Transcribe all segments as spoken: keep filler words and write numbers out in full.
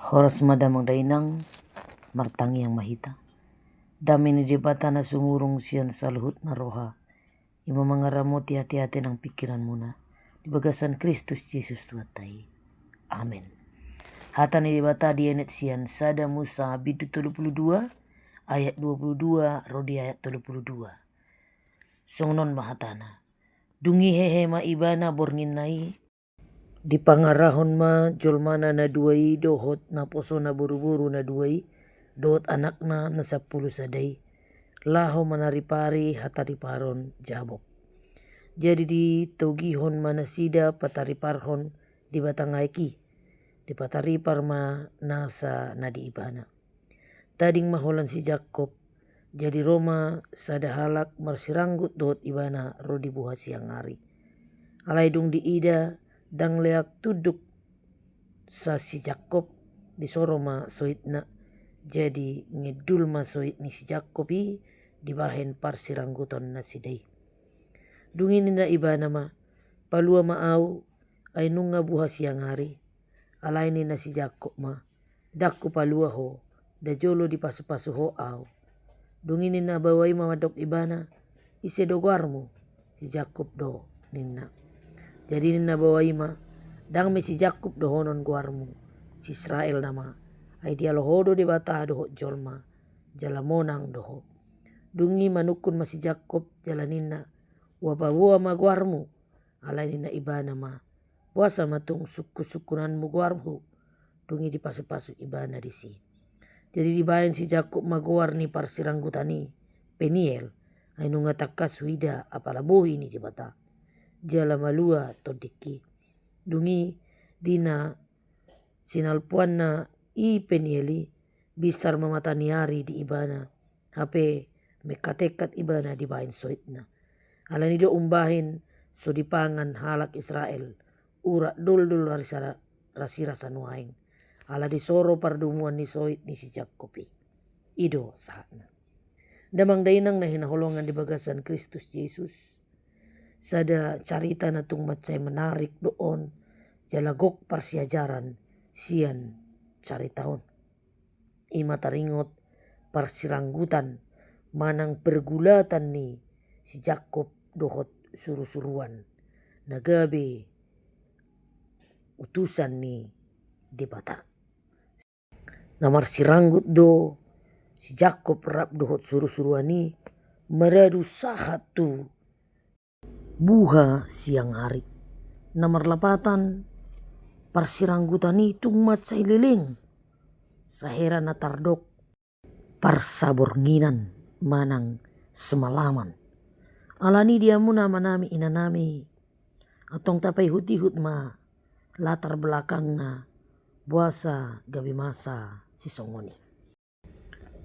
Horas ma damang dainang, martangiang ma hita. Dame ni Debata na sumurung sian saluhutna roha, i ma mangaramoti ateate nang pingkiranmuna di bagasan Kristus Jesus Tuhanta i. Amen. Hata ni Debata dienet sian Sada Musa bindu tolu pulu dua, ayat dua pulu dua ro di ayat tolu pulu dua. Songon on ma hatana. Dung i hehe ma ibana bornginna i, dipangarahon ma jolmana na dua i dohot naposona boruboru na dua i dohot anakna na sampulu sada i, laho manaripari hatariparon Jabok. Jadi ditogihon ma nasida patariparhon di batang aek i, dipataripar ma nasa na di ibana. Tading ma holan si Jakkob. Jadi ro ma sada halak marsiranggut dohot ibana ro di buha siang ari. Alai dung diida ndang leak tunduk sa si Jakkob, disoro ma soitna. Jadi ngedul ma soit ni si Jakkob i dibahen parsirangguton nasida i. Dung i ninna ibana ma, palua ma au, ai nunga buha siang ari. Alai ninna si Jakkob ma, ndang hupalua ho, nda jolo dipasupasu ho au. Dung i ninna baoa i ma mandok ibana, ise do goarmu? Si Jakkob do, ninna. Jadi ninna baoa i ma, ndang ma si Jakkob dohonon goarmu, si Israel nama. Ai dialo ho do Debata dohot jolma, jala monang do ho. Dung i manungkun ma si Jakkob jala ninna, hupaboa ma goarmu. Alai ninna ibana ma, boasa ma tung sungkunsungkunanmu goarhu? Dung i dipasupasu ibana disi. Jadi dibahen si Jakkob ma goar ni parsiranggutan i Peniel, ai nunga tangkas huida apala bohi ni Debata. Jala malua tondingki. Dung i di na sinalpuanna i Peniel i, binsar ma mata ni ari di ibana, hape mengkatekkat ibana dibahen soitna. Alani do umbahen so dipangan halak Israel urat doldol rasira sanuaeng, ala disoro pardomuan ni soit ni si Jakkob i. I do sahatna. Damang dainang na hinaholongan di bagasan Kristus Jesus, sada carita na tung mansai menarik do on, jala gok parsiajaran sian carita on. I ma taringot parsiranggutan manang pergulatan ni si Jakkob dohot surusuruan na gabe utusan ni Debata. Na marsiranggut do si Jakkob rap dohot surusuruan i maradu sahat tu buha siang ari. Na marlapatan, parsiranggutan i tung mansai leleng, sahera na tardok parsabornginan manang semalaman. Alani di hamu na amanami inanami, antong tapaihutihut ma latar belakangna boasa gabe masa sisongon i.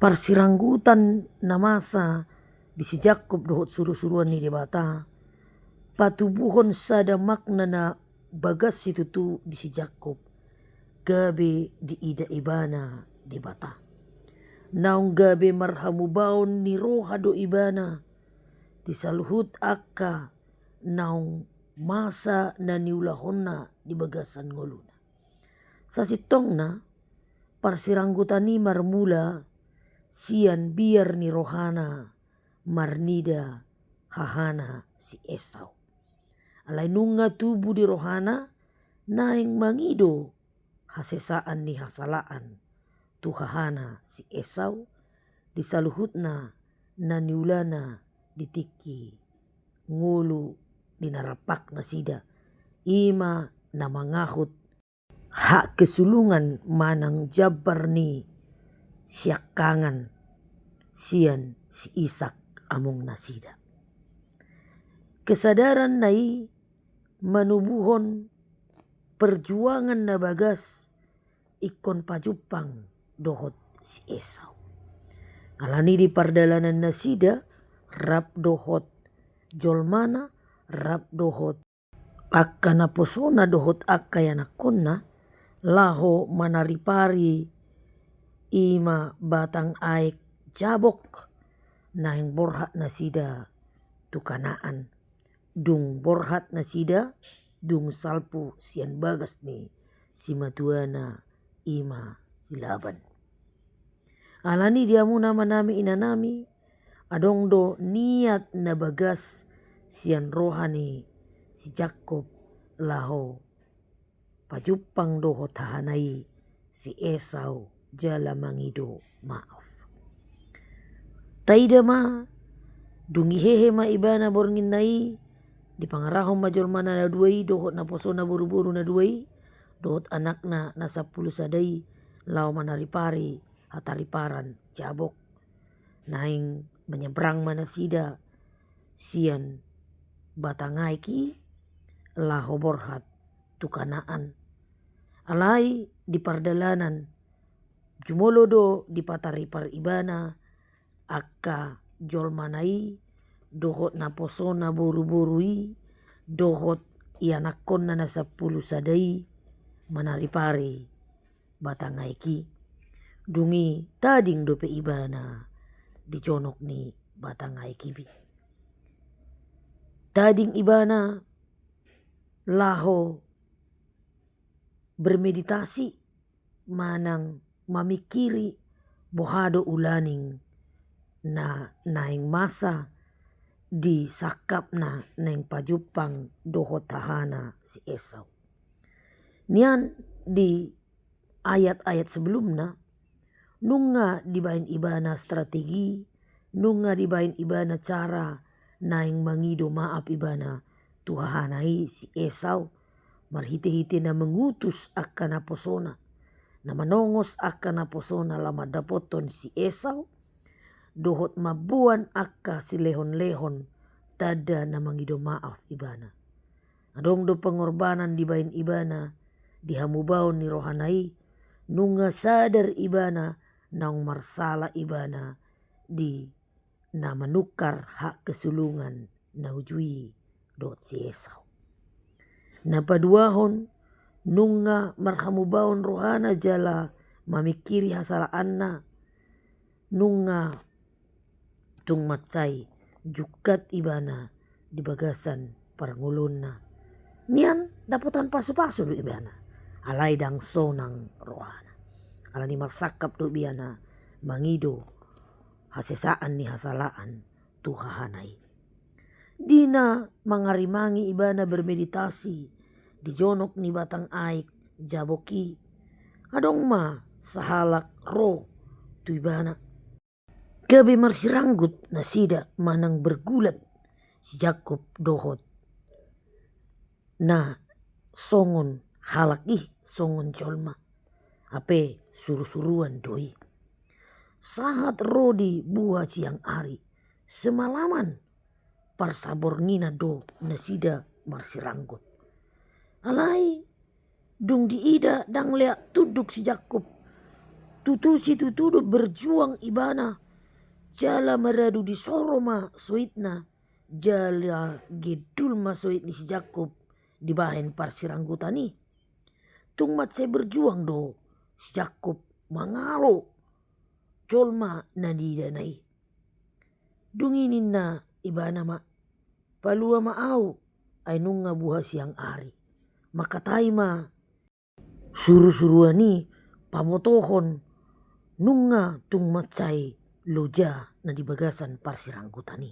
Parsiranggutan na masa di si Jakkob dohot surusuruan ni Debata patubuhon sada makna na bagas situtu di si Jakkob gabe diida ibana Debata. Naung gabe marhamubaon ni roha do ibana di saluhut angka naung masa na niulahonna di bagasan ngoluna. Sasintongna, parsiranggutan i marmula sian biar ni rohana marnida hahana si Esau. Alai nunga tubu di rohana naeng mangido hasesaan ni hasalaan tu hahana si Esau di saluhutna na niulana di tingki ngolu di na rap nasida, i ma na mangahut hak kesulungan manang jambar ni siangkangan sian si Isak among nasida. Kesadaranna i manubuhon perjuangan na bagas ingkon pajumpang dohot si Esau. Alani di pardalanan nasida rap dohot jolmana, rap dohot angka naposona dohot angka ianakkonna, laho manaripari i ma batang aek Jabok, naeng borhat nasida tu Kanaan. Dung borhat nasida, dung salpu sian bagas ni simatuana i ma si Laban. Alani i di hamu amanami inanami, adong do niat na bagas sian roha ni si Jakkob laho pajumpang dohot hahana i si Esau jala mangido maaf. Taida ma, dung i hehe ma ibana borngin na i, dipangarahon ma jolmana na dua i dohot naposona boruboru na dua i dohot anakna na sampulu sada i laho manaripari hatariparan Jabok. Naeng manyebrang ma nasida sian batang aek i laho borhat tu Kanaan. Alai di pardalanan jumolo do dipataripar ibana angka jolmana i dohot naposona boruboru i dohot ianakkonna na sampulu sada i manaripari batang aek i. Dung i tading dope ibana di jonok ni batang aek i be. Tading ibana laho bermeditasi manang mamingkiri boha do ulaning na naeng masa di sangkapna naeng pajumpang dohot hahana si Esau. Nian di ayat-ayat sebelumna, nunga dibaen ibana strategi, nunga dibaen ibana cara naeng mangido maaf ibana tu hahana i si Esau, marhitehite na mengutus angka naposona, na manongos angka naposona laho mandapothon si Esau, dohot mamboan angka silehonlehon tanda na mangido maaf ibana. Adong do pengorbanan dibaen ibana di hamubaon ni rohana i, nunga sadar ibana naung marsala ibana di na manukar hak kesulungan na uju i dohot si Esau. Na paduahon, nunga marhamubaon rohana jala mamingkiri hasalaanna, nunga tung mansai jungkat ibana di bagasan parngoluonna. Nian dapotan pasupasu do ibana, alai ndang sonang rohana. Alani marsangkap do ibana mangido hasesaan ni hasalaan tu hahana i. Di na mangarimangi ibana bermeditasi di jonok ni batang aek Jabok i, adong ma sahalak ro tu ibana. Gabe marsiranggut nasida manang bergulat si Jakkob dohot na songon halak i, songon jolma, hape surusuruan do i. Sahat ro di buha siang ari, semalaman parsabornginan do nasida marsiranggut. Alai dung diida ndang leak tunduk si Jakkob, tutu situtu do berjuang ibana, jala maradu di soro ma soitna, jala gedul ma soit ni si Jakkob dibahen parsiranggutan i. Tung mansai berjuang do si Jakkob mangalo jolma na niidana i. Dung i ninna ibana ma, "Palua ma au, ai nunga buha siang ari." Mangkatai ma surusuruan i pabotohon nunga tung mansai loja na di bagasan parsiranggutan i.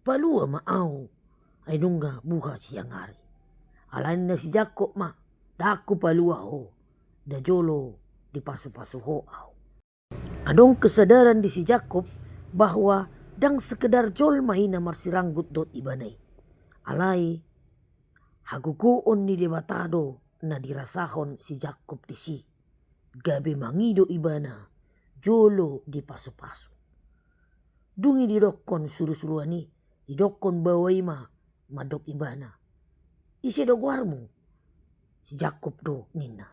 "Palua ma au, ai nunga buha siang ari." Alani na si Jakkob ma, "Ndang hupalua ho, nda jolo dipasupasu ho au." Adong kesadaran di si Jakkob bahwa ndang sekedar jolma i na marsiranggut dohot ibana i. Alai hagogoon ni Debata do na dirasahon si Jakkob disi, gabe mangido ibana jolo dipasupasu. Dung i didokkon surusuruan i, didokkon baoa i ma mandok ibana, "Ise do goarmu?" "Si Jakkob do," ninna.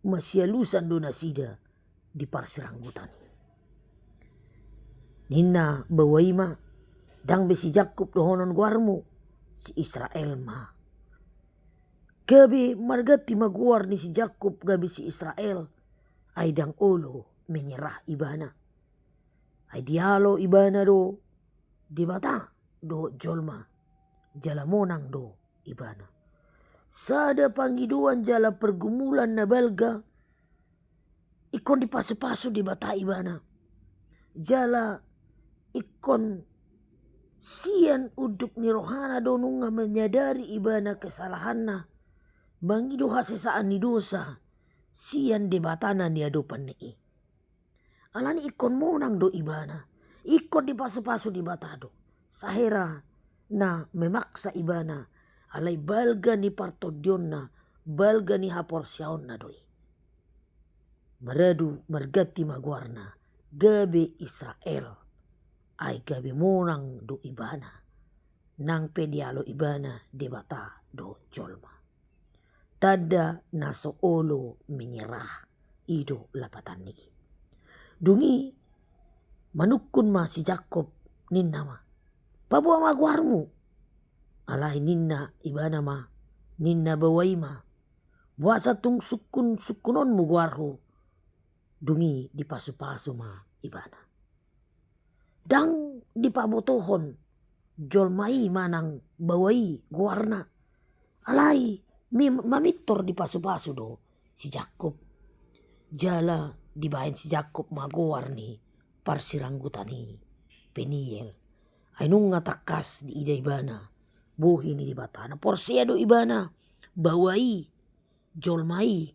"Masialusan do nasida di parsiranggutan i." Ninna baoa i ma, "Ndang be si Jakkob dohonon goarmu, si Israel ma." Gabe marganti ma goar ni si Jakkob gabe si Israel, ai ndang olo menyerah ibana. Ai dialo ibana do Debata dohot jolma, jala monang do ibana. Sada pangidoan jala pergumulan na balga, ingkon dipasupasu Debata ibana. Jala ingkon sian unduk ni rohana do nunga menyadari ibana kesalahanna, mangido hasesaan ni dosa sian Debata na niadopanna i. Alani ingkon monang do ibana, ingkon dipasupasu Debata do. Sahera na memaksa ibana, alai balga ni partondionna, balga ni haporseaonna do i. Maradu marganti ma goarna, gabe Israel, ai gabe monang do ibana, nang pe dialo ibana Debata dohot jolma. Tanda na so olo menyerah, i do lapatanna i. Dung i manungkun ma si Jakkob, ninna ma, "Paboa ma goarmu." Alai ninna ibana ma, ninna baoa i ma, "Boasa tung sungkun-sungkunonmu goarhu?" Dung i dipasupasu ma ibana. Ndang dipabotohon jolma i manang baoa i goarna. Alai mi-, mamintor dipasupasu do si Jakkob. Jala dibaen si Jakkob ma goar ni parsiranggutan i Peniel. Ai nunga tangkas diida ibana bohi ni Debata. Na porsea do ibana baoa i, jolma i,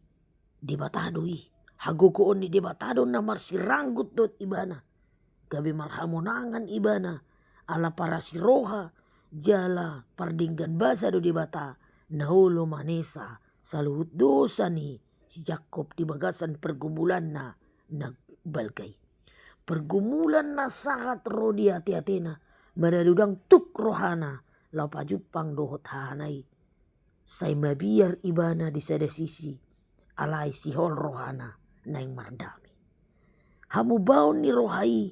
Debata do i. Hagogoon ni Debata do na marsiranggut dohot ibana. Gabe marhamonangan ibana, ala parasiroha jala pardenggan basa do Debata na olo manesa saluhut dosa ni si Jakkob di bagasan pergumulanna na balga i. Pergumulan na sahat ro di ateatena, maradu ndang tuk rohana laho pajumpang dohot hahana i. Sai mabiar ibana di sada sisi, alai sihol rohana naeng mardame. Hamubaon ni roha i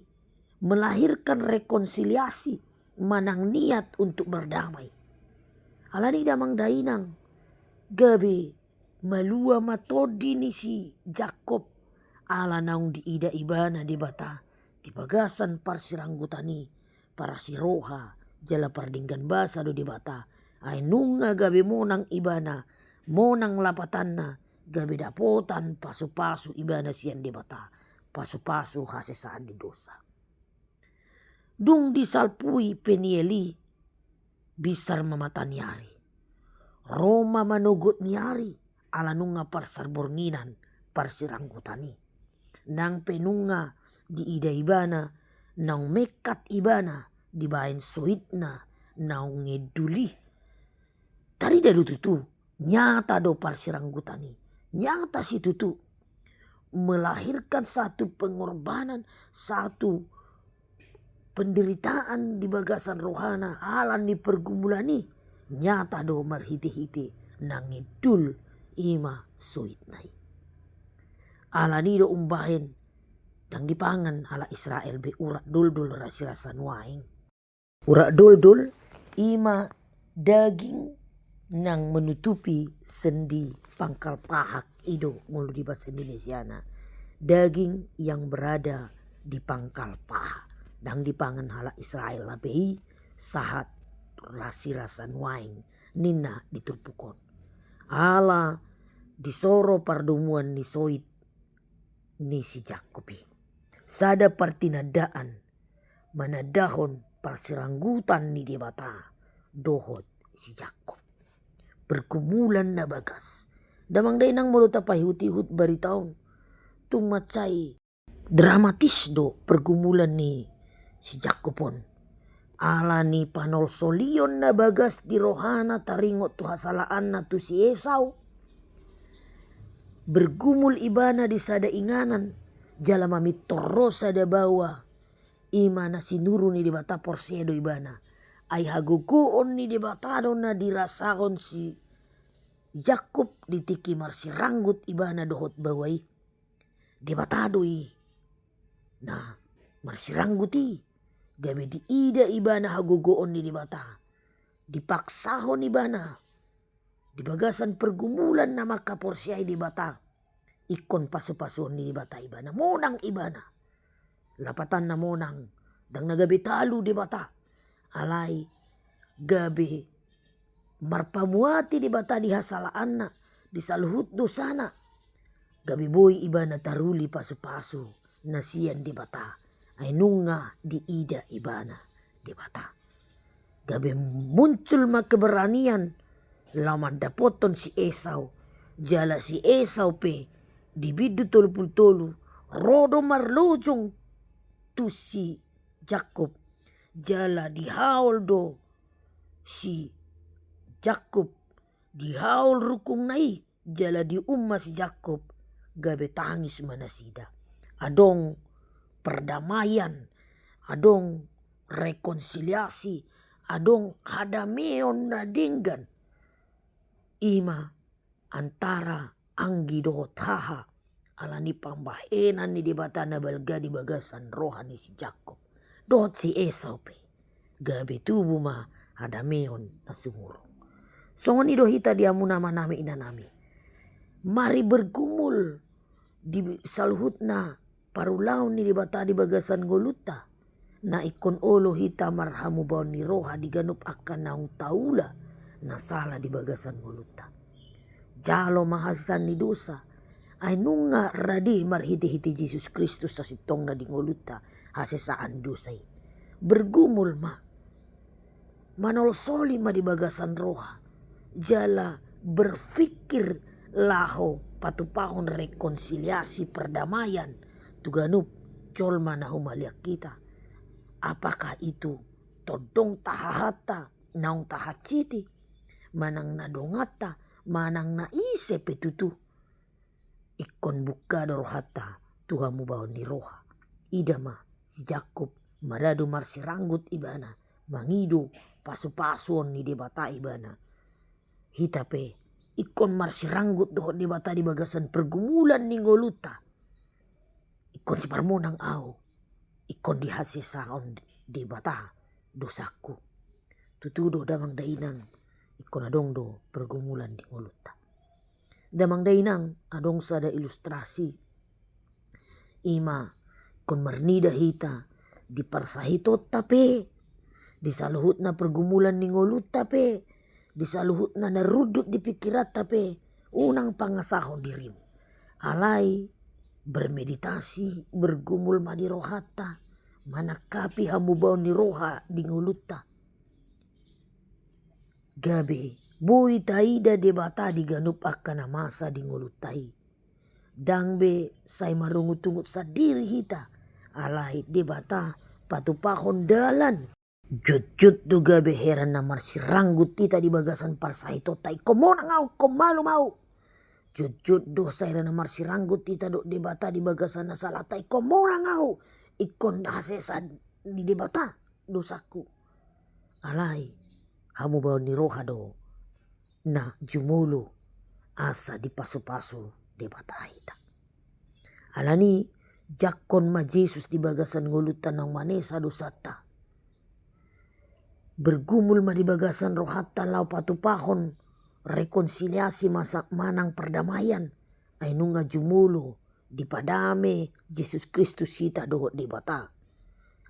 melahirkan rekonsiliasi manang niat untuk berdamai. Alani damang dainang, gabe malua ma tondi ni si Jakkob, ala naung diida ibana Debata di bagasan parsiranggutan i, parasiroha jala pardenggan basa do Debata. Ai nunga gabe monang ibana, monang lapatanna, gabe dapotan pasupasu ibana sian Debata, pasupasu hasesaan ni dosa. Dung disalpui Peniel i, binsar ma mata ni ari. Ro ma manogot ni ari, ala nunga parsarbornginan parsiranggutan i. Nang pe nunga diida ibana naung mengkat ibana dibaen soitna naung endul i. Tarida do tutu, nyata do parsiranggutan i, nyata situtu melahirkan satu pengorbanan, satu penderitaan di bagasan rohana ala ni pergumulan i, nyata do marhitehite naeng endul i ma soitna i. Alani do umbahen ndang dipangan halak Israel be urat doldol rasirasa nuaeng. Urat doldol i ma daging naung menutupi sendi pangkal paha, i do molo di bahasa Indonesiana, daging yang berada di pangkal paha. Ndang dipangan halak Israel hape i sahat rasirasa nuaeng, ninna di turpuk on. Ala disoro pardomuan ni soit ni si Jakkob i. Sada partinandaan manandahon parsiranggutan ni Debata dohot si Jakkob. Pergumulan na bagas. Damang dainang, molo tapaihut-ihut barita on, tung mansai dramatis do pergumulan ni si Jakkob on. Ala ni panolsolion na bagas di rohana taringot tu hasalaanna tu si Esau, bergumul ibana di sada inganan, jala mamintor ro sada baoa, i ma na sinuru ni Debata, porsea do ibana. Ai hagogoon ni Debata do na dirasahon si Jakkob di tingki marsiranggut ibana dohot baoa i. Debata do i na marsiranggut i, gabe diida ibana hagogoon ni Debata. Dipaksahon ibana di bagasan pergumulan na mangkaporseai Debata, ingkon pasupasuon ni Debata ibana, monang ibana. Lapatanna monang, ndang na gabe talu Debata, alai gabe marpamuati Debata di hasalaanna, di saluhut dosana. gabe boi ibana taruli pasu-pasu na sian Debata, ai nunga diida ibana Debata. Gabe muncul ma keberanian laho mandapothon si Esau, jala si Esau pe di bindu tolu pulu tolu ro do marlojong tu si Jakkob, jala dihaol do si Jakkob, dihaol rungkungna i, jala diumma si Jakkob, gabe tangis ma nasida. Adong perdamaian, adong rekonsiliasi, adong hadameon na denggan. Ima antara anggi dohot haha, alani pambahenan ni Debata na balga di bagasan roha ni si Jakkob dohot si Esau pe. Gabe tubu ma hadameon na sumurung. Songon i do hita di hamu amanami inanami. Mari bergumul di saluhutna parulaon ni Debata di bagasan ngolunta. Na ingkon olo hita marhamubaon ni roha di ganup angka naung taula na sala di bagasan ngolunta. Jalo ma hasesaan ni dosa, ai nunga rade marhite-hite Jesus Kristus sasintongna di ngolunta hasesaan dosa i. Bergumul ma, manolsoli ma di bagasan roha, jala berpikir laho patupahon rekonsiliasi perdamaian tu ganup jolma na humaliang hita. Apakah itu tondongta, hahanta naung tahansiti, manang na donganta, manang na ise pe tutu? Ingkon buka do rohanta tu hamubaon ni roha. Ida ma si Jakkob, maradu marsiranggut ibana, mangido pasu-pasuon ni Debata ibana. Hita pe ingkon marsiranggut dohot Debata di bagasan pergumulan ni ngolunta. Ingkon siparmonang ahu, ingkon dihasesaon Debata dosangku. Tutu do damang dainang, ingkon adong do pergumulan di ngolunta. Damang dainang, adong sada ilustrasi. Ima, ingkon marnida hita di parsahitonta pe, di saluhutna pergumulan ni ngolunta pe, di saluhutna na rundut di pikiranta pe, unang pangasahon dirimu. Alai bermeditasi, bergumul ma di rohanta, manangkapi hamubaon ni roha di ngolunta. Gabe boi taida Debata di ganup angka na masa di ngolunta i. Ndang be sai marungut-ungut sandiri hita, alai Debata patupahon dalan. Jotjot do gabe hera na marsiranggut hita di bagasan parsahitonta, ingkon monang ahu, ingkon malum ahu. Jotjot do sai hera na marsiranggut hita dohot Debata di bagasan na salanta, ingkon monang ahu, ingkon hasesaan ni Debata dosangku. Alai hamubaon ni roha do na jumolo asa dipasu-pasu Debata hita. Alani i, jangkon ma Jesus di bagasan ngolunta naung manesa dosanta. Bergumul ma di bagasan rohanta laho patupahon rekonsiliasi masa manang perdamaian, ai nunga jumolo dipadame Jesus Kristus hita dohot Debata.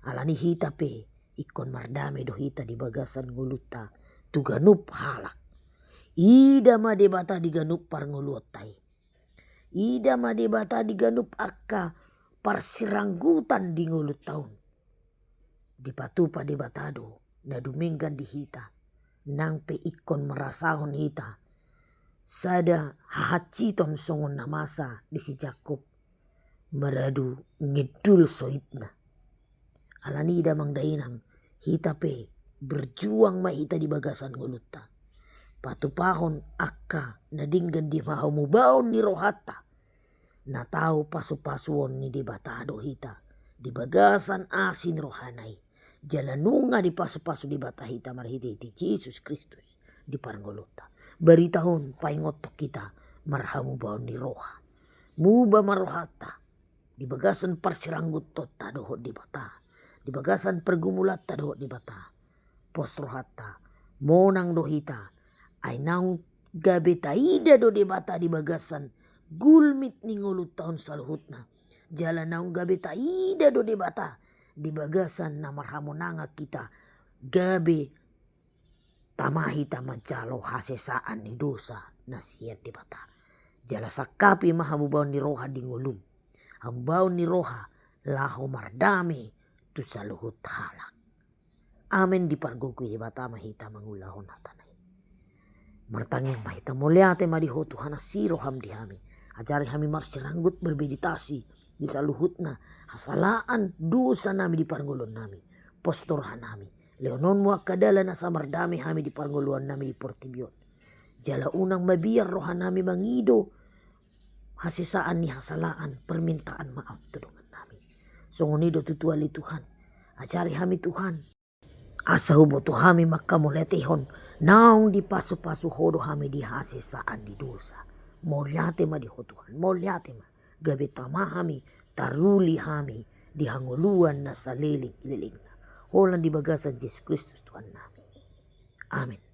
Alani hita pe ingkon mardame do hita di bagasan ngolunta tu ganup halak. Ida ma Debata di ganup parngoluonta i. Ida ma Debata di ganup angka parsiranggutan di ngolunta on. Dipatupa Debata do na dumenggan di hita, nang pe ingkon marasahon hita sada hahansiton songon na masa di si Jakkob, maradu ngindul soitna. Alani i damang dainang, hita pe berjuang ma hita di bagasan ngolunta. Patupahon angka na denggan di hamubaon ni rohanta. Na tau pasu-pasuon ni Debata do hita di bagasan asi ni rohana i. Jala nunga dipasu-pasu Debata hita marhite-hite Jesus Kristus di parngoluonta. Barita on paingothon hita marhamubaon ni roha. Muba ma rohanta di bagasan parsiranggutonta dohot Debata, di bagasan pergumulanta dohot Debata. Pos rohanta, monang do hita, ai naung gabe taida do Debata di bagasan gulmit ni ngolunta on saluhutna. Jala naung gabe taida do Debata di bagasan na marhamonangan hita, gabe tama hita manjalo hasesaan ni dosa na sian Debata. Jala sangkapi ma hamubaon ni roha di ngolum, hamubaon ni roha laho mardame tu saluhut halak. Amen. Dipargogoi Debata ma hita mangulahon hatana i. Martangiang ma hita. Mauliate ma di Ho Tuhan, asi roham di hami. Ajari hami marsiranggut, bermeditasi di saluhutna hasalaan, dosa nami di parngoluan nami. Pos do roha nami, lehononmu angka dalan asa mardame hami di parngoluan nami di portibi on. Jala unang mabiar roha nami mangido hasesaan ni hasalaan, permintaan maaf tu dongan nami. Songon i do tutu ale Tuhan. Ajari hami Tuhan, asa huboto hami mangkamauliatehon naung dipasupasu Ho do hami di hasesaan di dosa. Mauliate ma di Ho Tuhan, mauliate ma. Gabe tama hami, taruli hami di hangoluan na saleleng lelengna. Holan di bagasan Jesus Kristus Tuhan nami. Amen.